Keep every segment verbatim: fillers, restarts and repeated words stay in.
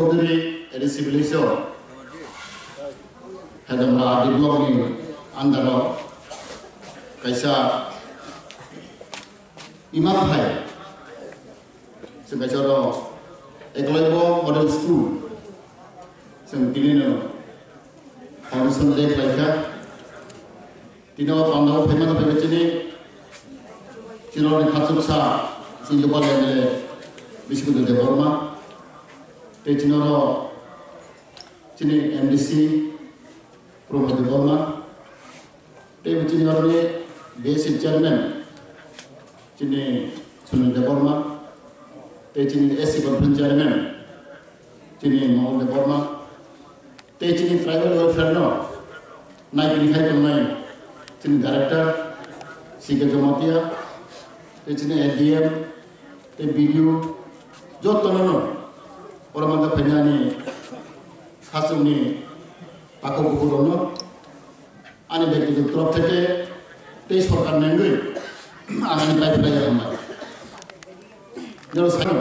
Chowdhury A D C village o Hedamra R D block ni under o kaisa imang phai, chwng kaisa oro Eklavya Model School chwng tinino foundation day khlaikha. Tini o pandao phaima no phaikha chini, chini oro ni khachuksa chini local M L A Bishnu Debbarma, tei chini oro chini M D C Pramod Debbarma, tei bo chini oro ni B S C chairman chini Sunil Debbarma, tei chini S C conference chairman chini Mongol Debbarma, tei chini tribal welfare no naikini khai tongnai chini director C K Jamatia, tei chini A D M, tei B D O, jotono no oro manjak phainani khachukni takhuk bukhuk rokno ani byaktigoto torof theke tei sorkar nengwi ang ani pai phlai hambai. Noro sano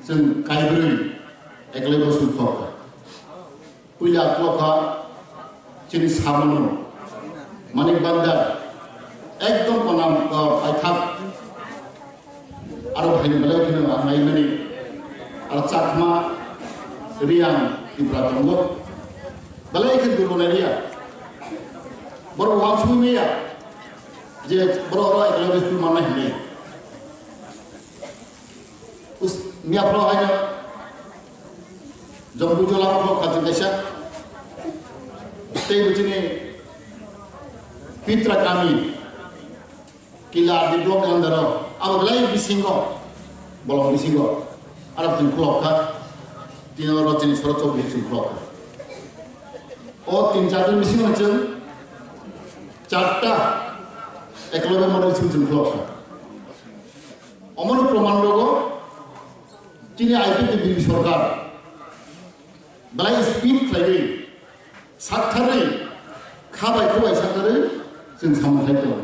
chwng kaibrwi Eklavya School khulokha. Puila khulokha chini samano Manik Bandar ekdom konam, o, paithak. Aro bhaini belai kheno ang naimani. Aro Chakma, Riyang, Tripura tongo. Belai khe durgo nai riya. Borok wansugwi maya je borok oro Eklavya School manna hinwi. Us-, miya phoro haino Jambujola phoro khachi kaisa. Tei bo chini Pitra kami, Kila R D block ni under o, abo belai bisingo, bolong bisingo, aro chwng khulok kha, tini oro chini Sorochok ni chwng khulok kha. O tin char din bisingo chwng charta Eklavya Model School chwng khulok kha. Omono proman rogo chini I P F T ni sorkar belai speed khlaiwi, saktharwi, kha bai kho bai saktharwi chwng samung khlai tongo.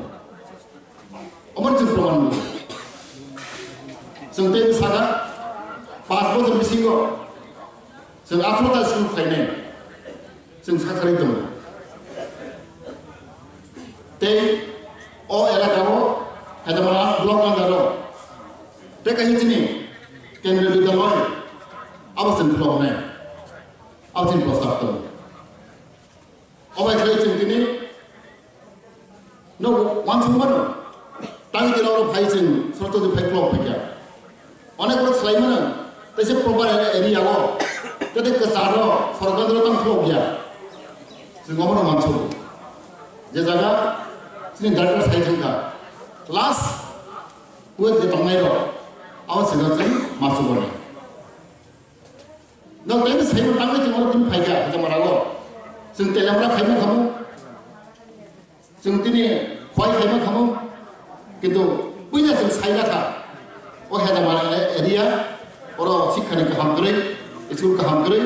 Omo chwng proman mano. Chwng tei bwsaka panch bochor bisingo chwng atharo ta school khlainai chwng saktharwi tongo. Tei o elaka o Hedamara block under o tei kaisa chini kendriya bidyalaya abo chwng khuloknai. Abo chini prostab tongo. Obai khlai chwng tini no wansuk mano. Tang tini oro phai chwng sorto di phai khulok phai kha. Onek borok khlai mano. Tei se proper area o tei kwcharo sorkar dolo tang khulok ya. Chwng omono wansuk. Je jaga chini director sai thangkha. Last wet je tongnai rok abo chwng chwng masuk boni. Nok tei saibo tangwi chwng oro tini phaikha, Hajamarao. Chwng Teliamura khaima khamu. Chwng tini Khowai khaima khamu. Kintu puila chwng saina kha. O Hajamara area, oro sikhani kaham kwrwi, school kaham kwrwi.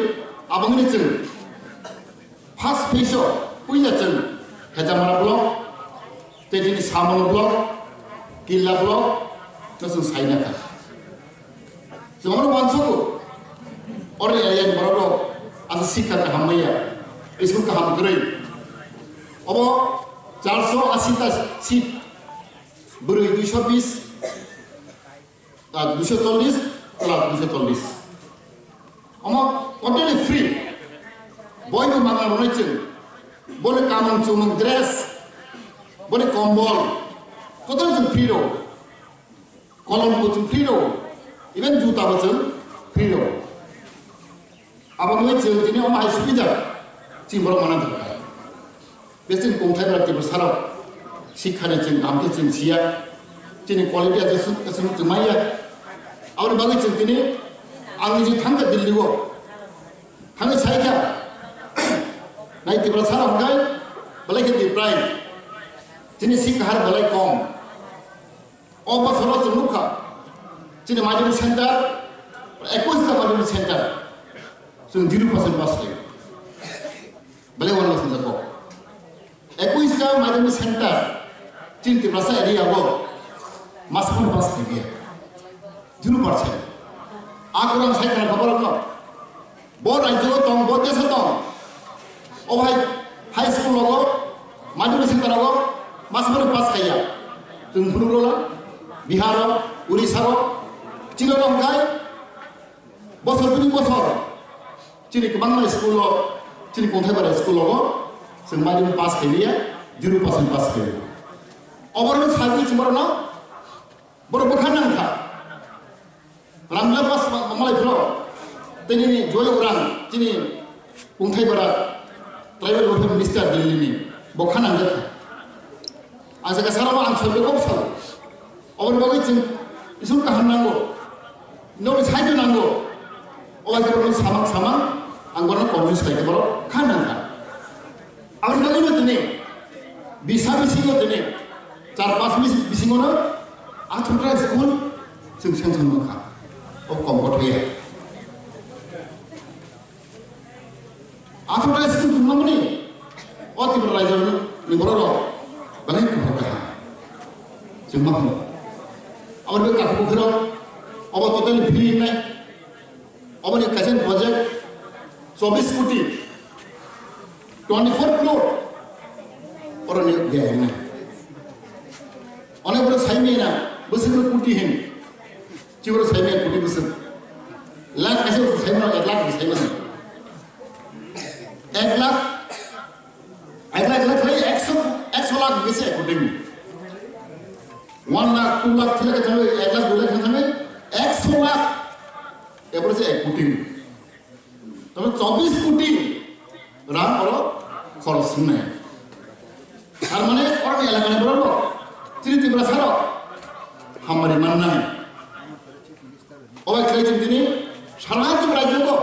Aboni chwng first phase o puila chwng Hajamara block, tei tini Samano block, Killa block, no chwng saina kha. Chwng oro uansugo, oro ni area ni borok rok asa sikha kaham maya, school kaham kwrwi. Obo charso asi ta seat, bwrwi duiso bis, ah, duiso chollis, chwla duiso chollis. Omo totally free. Boibo manna rwnai chwng. Boni kamung chumung dress, boni kombol, jotono chwng free rwo. Kolom bo chwng free rwo, even juta bo chwng free rwo. Abo wngwi chwng tini omo hai subida chini borok manna dorkar. Besi kongthai bai Tiprasa rok sikhani chwng kaham khe chwng siya, chini quality aswk aswk chwng manya. Aboni bagwi chwng tini ang niji thangkha Delhi o, thangwi saikha nai Tiprasa rok hwnkhe belai khe deprive, chini sik kahar belai kom. O bosoro chwng nukha, chini madhyamik center, ekush ta madhyamik center, chwng zero percent pass khlaio. Belai uanw swngjak kok. Ekush ta madhyamik center, chini Tiprasa area o masa phano pass khlaiya. Zero percent. A kwrwng sai khna kha borokno. O rajyo tong, bo desh tong. O bhai, high school logo, madhyamik center logo, masmani pass khaiya. Chwng phuru rola, Bihar o, Orissa o, chino rok khai, bosor bini bosor. Chini kwbangma school o, chini Kungthai bara school logo, chwng madhyamik pass khaiya, zero percent pass khaiya. Oborno sagwi chwng borno, borok bwkha nang kha. Ramla Bas ma-, malai phro. Tini Joy Orang, chini Kungthai bara tribal welfare minister Delhi ni. Bo kha nang jakha. Ang saka sarama ang sorbe kok sal. Obor bagwi chwng isuk kaham nango. Nokni saijo nango. Obai khe borokno samang samang ang borokno convince khlai khe borok kha nang kha. Aboni bagwino tini bisa bisingo tini char pas bis-, bisingono athutra school chwng sanction mankha. O kom kothoya. Athutra school chwng mamani o Tripura rajyo ni borok rok belai kuphur kaham. Chwng ma hwnwi. Aboni bagwi kakhuk bukhirok obo totally free wngnai. Oboni kaisa project chobbish koti, twenty four crore. Oroni biyai hinai. Onek boro sai mena, bwswk boro koti hin. Chiboro sai mena koti bwswk. Lakh kaisa boro sai mena, ek lakh boro sai mena. Ek lakh, ek lakh, ek lakh, ekso, ekso lakh bisi ek koti. One lakh, two lakh, three lakh, ek lakh, dui lakh, ekso lakh. Eboro se ek koti. Tamo chobbish koti rang oro khoros wngnai. Tar mane oro ni elakani borok rok, chini Tiprasa rok hamari mannai. Obai khlai chwng tini sara Tripura rajyo ko.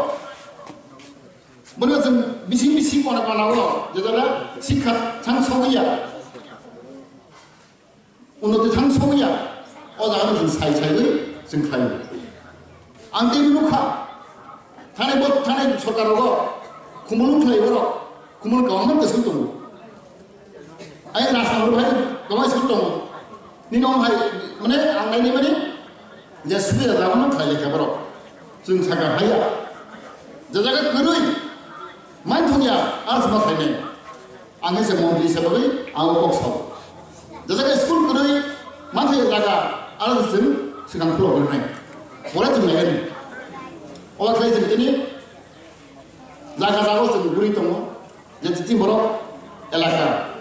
Bono chwng bising bising kona kona o je jaga sikha thang sokya. Unnoti thang sokya, o jaga no chwng sai saiwi chwng khlaio. Ang tei nukha, thani bo, thani sorkar rogo khumulwng khlai borok, khumulwng kwbangma kwchwng tongo. Ai rasta horo hai kwbangma school tongo. Nini omo hai, mane, ang naini mani, je subida jaga no khlai lekha borok. Chwng saka haya. Je jaga kwrwi, manthokya, aro chwng ma khlainai. Ang khe se montri se bagwi ang kok sao. Jajaga school kwrwi manthai jaga aro chwng swkang khulok rwnai. Pore chwng lainai. Obo khlai chwng tini jaga jaga chwng guri tongo. Je tini borok elaka.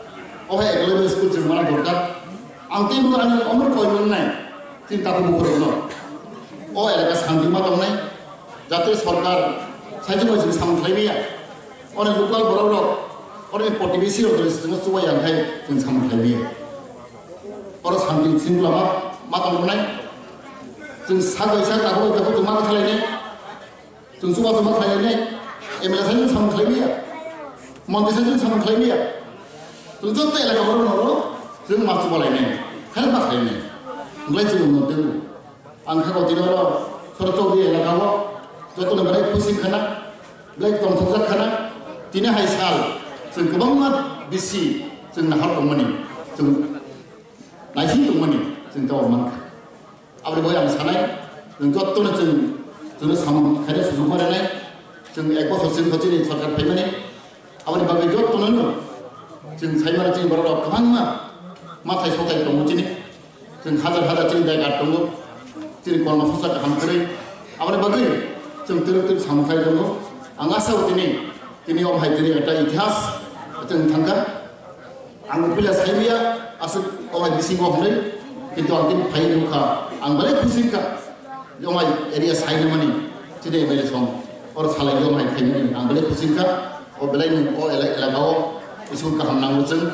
O hai ekological school chwng mana dorkar. Ang tei bo ani omor koi mangnai. Chini takhuk bukhuk rokno o elaka santi ma tongnai, jate sorkar saichung bai chwng samung khlai maya. Oro local borok rok, oro ni protibesi rok chwng chubai ya khai chwng samung khlai maya. Oro santi shringkhola ma, ma tong rwnai. Chwng sak bai sak takhuk bai takhuk chwng ma khlai nai. Chwng chuba chuba khlai nai, M L A sai chwng samung khlai maya, montri sai chwng samung khlai maya. Chwng joto elaka borok no chwng ma chuba lai nai, help ma khlai nai. Wngkhlai chwng no tebo. Ang kha kotino ro soro chowdhury elaka o joto no belai khusi khana, belai tongthokjak khana. Tini hai sal chwng kwbangma bisi chwng nahar tongmani, chwng naising tongmani chwng tabok mankha. Aboni bagwi ang sanai, chwng jotono chwng, chwngno samung khaina sujuk ma rwnai, chwng ek bosor chwng kho chini sorkar phaimani. Aboni bagwi jotono no chwng saimano chini borok rok kwbangma mathai sothai tongo chini, chwng hajar hajar chini begar tongo, chini kormo sosa kaham kwrwi. Aboni bagwi chwng twrwk twrwk samung khai tongo. Ang asao tini, tini o hai tini ekta itihas chwng thangkha. Ang puila saimaya aswk o hai bisingo hwnwi, kintu ang tini phai nukha, ang belai khusi wngkha. Jomai area sainamani chini M L A song or salai jomai khaimani ang belai khusi wngkha. O belai ni o ela-, elaka o isuk kaham nango chwng.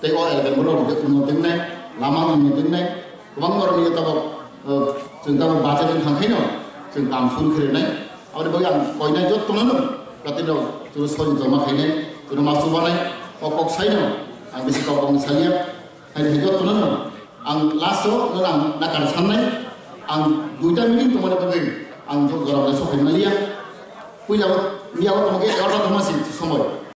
Tei o elaka ni borok rok unnoti wngnai, lama unnoti wngnai, kwbangma rok ni tabok, eh, chwng tabok bacha ni thang khaino chwng kam suru khe rwnai. Aboni bagwi ang koinai jotto no no jati no chwng sori joma khainai, chwng ma chubanai, o kok saino ang bisi kok kok saliya. Hai hai jotto no no ang last o no ang nakar sannai, ang duita meeting tongmani bagwi ang jok jora bai sokhai maliya. Puila o miya o tongke egarota tongma si somoi.